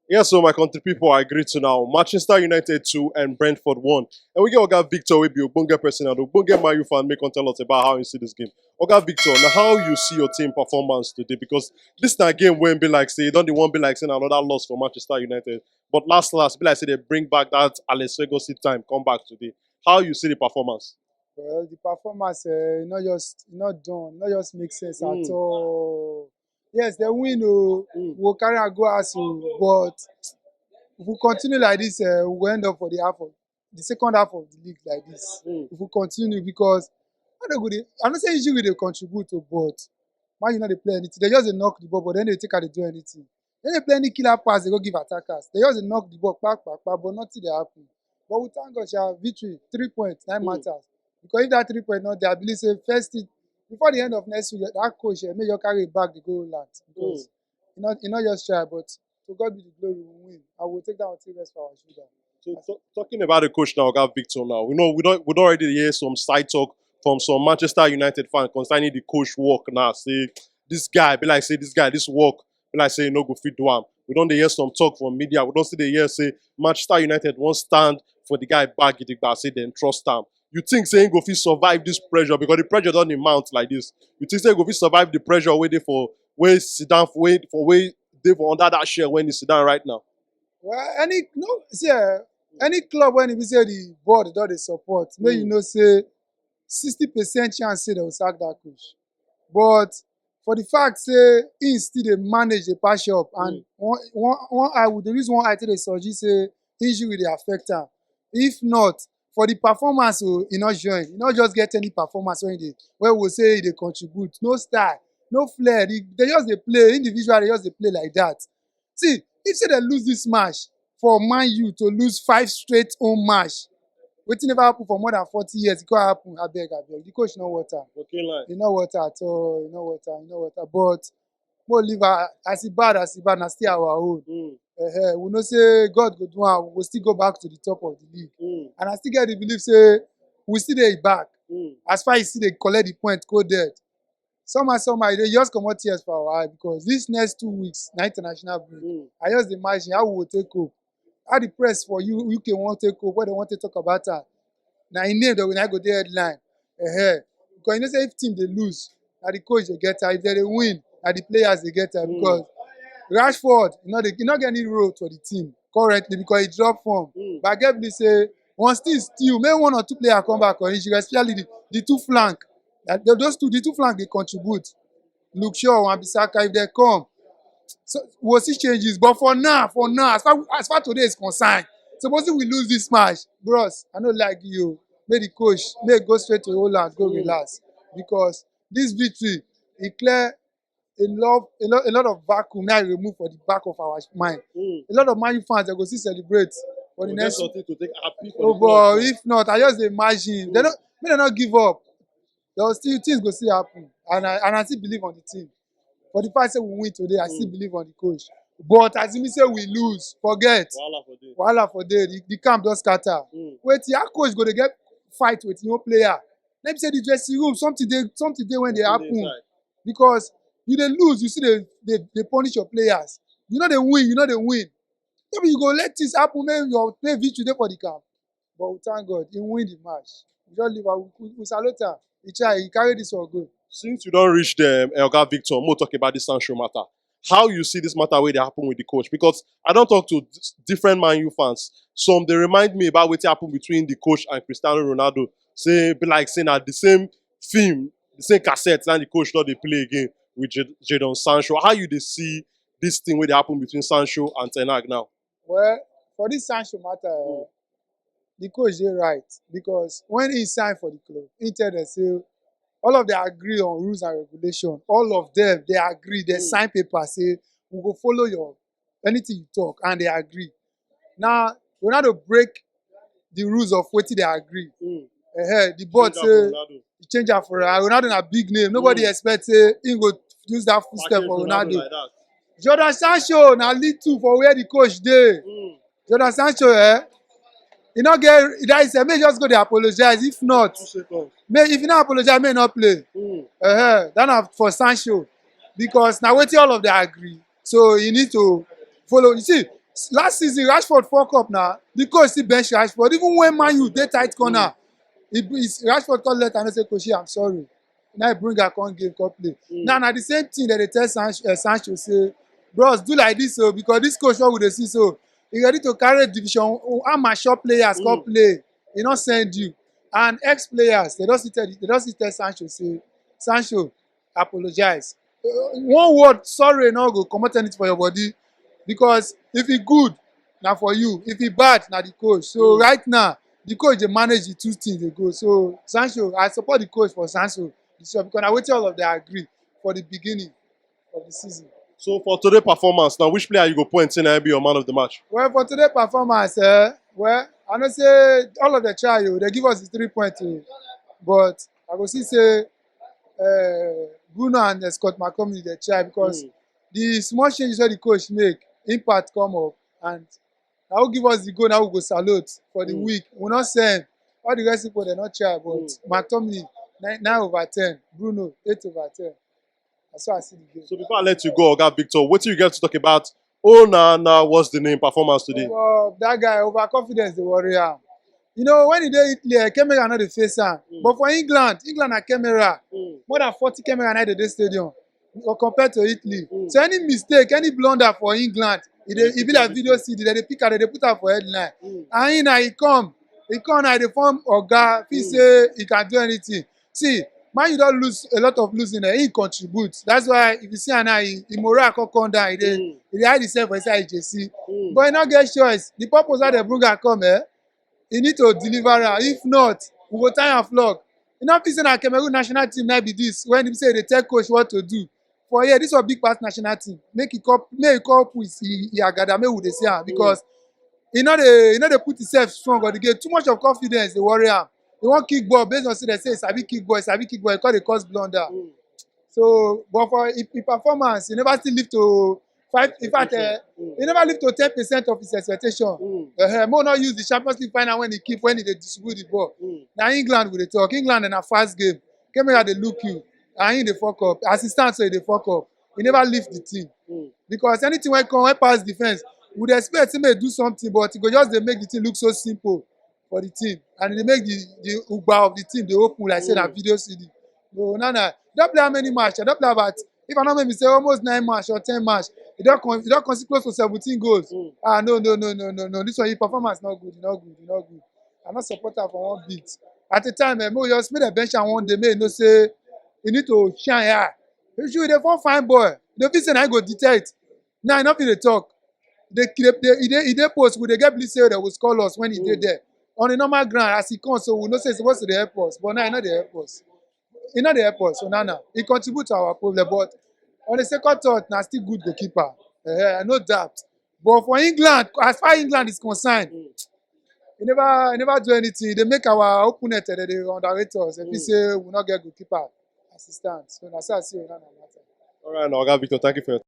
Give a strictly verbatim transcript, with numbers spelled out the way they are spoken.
Yes, so my country people, I agree to now. Manchester United two and Brentford one. And we get Oga Victor, we be Ogbonge person and Ogbonge Man U fan, make come tell us about how you see this game. Oga Victor, now how you see your team performance today? Because this na game when be like say, don't they won't be like saying another loss for Manchester United. But last last, be like say they bring back that Alex Ferguson time, come back today. How you see the performance? Well, the performance, uh, not just not done, not just make sense at Mm. all. Yes, they win, oh, Mm. we'll carry and go as oh, but if we continue like this, uh, we'll end up for the half of the second half of the league like this. Mm. If we continue, because I don't go dey, I don't say injury they contribute to, but Man U not they play anything. They just dey knock the ball, but then they take out they do anything. Then they play any killer pass, they go give attackers. They just dey knock the ball, back, back, back, but nothing they happen. But we thank God, sha, victory, three points, nine Mm. matters. Because if that three point not there, I believe say first thing before the end of next week, that coach, eh, make your carry it back the goal land because Mm. you not you not just try, but to God be the glory, we win. I will take that one till rest for our shoulder. So t- talking about the coach now, Oga Victor now. We know we don't we don't already hear some side talk from some Manchester United fans concerning the coach work now. Say this guy, be like say this guy, this work, be like say no go fit do am. We don't dey hear some talk from media. We don't see the hear say Manchester United won't stand for the guy back gidigba, say then trust him. You think say he go fit survive this pressure because the pressure don't mount like this. You think say he go fit survive the pressure waiting for where sit down for wait for where they for under that chair when he sit down right now? Well, any no see uh, any club when we say the board don't they support, may you Mm. know say sixty percent chance say they will sack that coach. But for the fact say he still dey manage the patch up and Mm. one one one eye with the reason one eye take dey surgery say injury dey affect am. If not for the performance, oh, he not join. He not just get any performance when he dey where we say he dey contribute. No style, no flair. They, they just dey play individual. They just dey play like that. See, if say they lose this match for Man U to lose five straight home match, wetin never happen for more than forty years, e go happen. Abeg, abeg, the coach no water. Okay, line. E no water at all. E no water. E no water. But mo leave her as e bad as e bad na still our own. Mm, Uh, we know say God go do am. We go still go back to the top of the league. mm, And I still get the belief say we still dey back. Mm. As far as still dey collect the point, go dead. Somehow, somehow, they just comot tears for our eye because these next two weeks, na international break. Mm. I just imagine how we will take hope. How the press for U- UK won't take hope, what they want to talk about her. Now, in name that we now go the headline. Uh-huh. Because you know, say if team they lose, now the coach they get her. If they, they win, now the players they get her. Mm. Because Rashford, you know, they you not get any role for the team currently because he dropped form. Mm. But I get believe say one still still, maybe one or two player come back on injury, especially the, the two flank. That tho- those two, the two flank they contribute. Look sure, one Bissaka if they come, so we'll see changes. But for now, for now, as far as far today is concerned, supposing we lose this match, bros, I no like you. Make the coach make go straight to Holland, go Mm. relax because this victory, it clear a lot, a lot, a lot of vacuum now remove for the back of our mind. Mm. A lot of Man U fans they go still celebrate for the We get next. Something to take happy for Oh the boy, club. If not, I just dey imagine they Mm. don't, may they not give up. There will still things go still happen, and I and I still believe on the team. For the fact say we win today, I still Mm. believe on the coach. But as you say we lose, forget. Wahala for there. Wahala for there. The, the camp just scatter. Mm. Wait, your coach go to get fight with your player. Let me say the dressing room, something they something they when they Something dey happen inside. Because you they lose, you see they, they, they punish your players. You know they win, you know they win. Maybe you go let this happen, maybe your play victory there for the camp. But we thank God, he win the match. We just leave am, we, we salute am. He try, he carry this one go. Since you don't reach the um, Elga Victor, more talk about this Sancho matter. How you see this matter where they happen with the coach? Because I don't talk to d- different Man U fans. Some they remind me about what happened between the coach and Cristiano Ronaldo. Say be like saying at the same film, the same cassette, and the coach not they play again with Jad- Jadon Sancho. How you they see this thing where they happen between Sancho and Ten Hag now? Well, for this Sancho matter, uh, the coach dey right because when he signed for the club, he tell them say all of them agree on rules and regulation. All of them they agree, they Mm. sign paper say we go follow your anything you talk, and they agree. Now Ronaldo break the rules of wetin they agree. Mm. Uh-huh. The board Change am for say Ronaldo. he change am for Ronaldo. Ronaldo na big name. Nobody Mm. Expect say he go use that footstep Package for Ronaldo Ronaldo. Like that. Jadon Sancho na little for where the coach dey. Mm. Jadon Sancho, eh? He not get that is a may just go dey apologize. If not, Two seconds. may if he not apologize, may not play. Mm. Uh-huh. That na for Sancho because now wetin all of them agree. So you need to follow. You see, Last season, Rashford fuck up now. The coach still bench Rashford. Even when Man U dey tight corner, he, he, Rashford call letter and say, "Coach, I'm sorry." Now he bring her come game, come play. Now, na the same thing that they tell Sancho, uh, Sancho say, "Bros, do like this, so because this coach, what would they see? So he ready to carry division amateur players, come play. He not send you." And ex players, they don't see tell, they don't see tell Sancho say, "Sancho, apologize." Uh, one word, "Sorry," no go comot anything for your body, because if e good, na for you. If e bad, na the coach. So right now, the coach dey manage the two things dey go. So Sancho, I support the coach for Sancho. This one, because na wetin all of them agree for the beginning of the season. So for today performance, now which player you go point in and be your man of the match? Well, for today performance, eh, well, I know say all of the try, oh, they give us the three points, oh. But I go see say, uh, Bruno and, uh, Scott McTominay, they try because the small changes that the coach make, impact come up, and now who give us the goal, now we go salute for the week. We not send all the rest people, they not try, but McTominay, nine, nine over ten, Bruno, eight over ten. That's how I see the game. So before I let you go, Oga Victor, what do you get to talk about? Oh, nah, nah, what's the name? Performance today. Oh, that guy, overconfidence, the warrior. You know, when he dey Italy, eh, camera not the face am. But for England, England na camera. More than forty camera na dey dey stadium, or compared to Italy. So any mistake, any blunder for England, e dey, e be like video C D. They dey pick am, they dey put am for headline. And he na, he come, he come now, he dey form oga, feel say he can do anything. See, Man U don lose a lot of losing, eh, he contribute. That's why if you see am now, he, he morale come come down, he dey, he dey hide himself for inside J C. But he no get choice. The purpose why they bring am come, eh, he need to deliver am. If not, we go tie am flog. You know, feel say na Cameroon national team na be this, when he say they tell coach what to do. For here, this one big pass national team. Make e come, make e come put his, his agada, make we dey see am, because he no dey, he no dey put himself strong on the game. Too much of confidence dey worry am. He wan kick ball based on say they say he sabi kick ball, he sabi kick ball, he come dey cause blunder. So, but for his, his performance, he never still live to five. In fact, eh, he never live to ten percent of his expectation. Uh, make we not use the Champions League final when he keep, when he dey distribute the ball. Now England we dey talk. England in a fast game. Camera dey look you, and he dey fuck up. As he stand so, he dey fuck up. He never lift the team, because anything wey come, wey pass defense, we dey expect him to do something, but he go just dey make the thing look so simple for the team, and he dey make the, the ugba of the team dey open like say na video C D. No, no, no. Don play how many match? I don play about, if I no make mistake, almost nine match or ten match. He don con-, he don concede close to seventeen goals. Ah, no, no, no, no, no, no. This one, his performance not good, not good, not good. I no support am for one bit. At the time, eh, make we just, make dem bench am one day, make you know say he need to shine. Yeah, if you dey form fine boy, you fit say na him go detect. Now, he no fit dey talk. They, they, they, he dey, he dey post, we dey get believe say they will score us when he dey there. On a normal ground, as he come, so we know say he suppose to dey help us. But now, he no dey help us. He no dey help us, Onana. He contribute to our problem, but on the second thought, na still good goalkeeper. Eh, no doubt. But for England, as far England is concerned, he never, he never do anything. They make our opponent, eh, they dey underrate us. If you say we not get goalkeeper, as it stands. So that's how I see Onana matter. All right, now, Oga Victor, thank you for your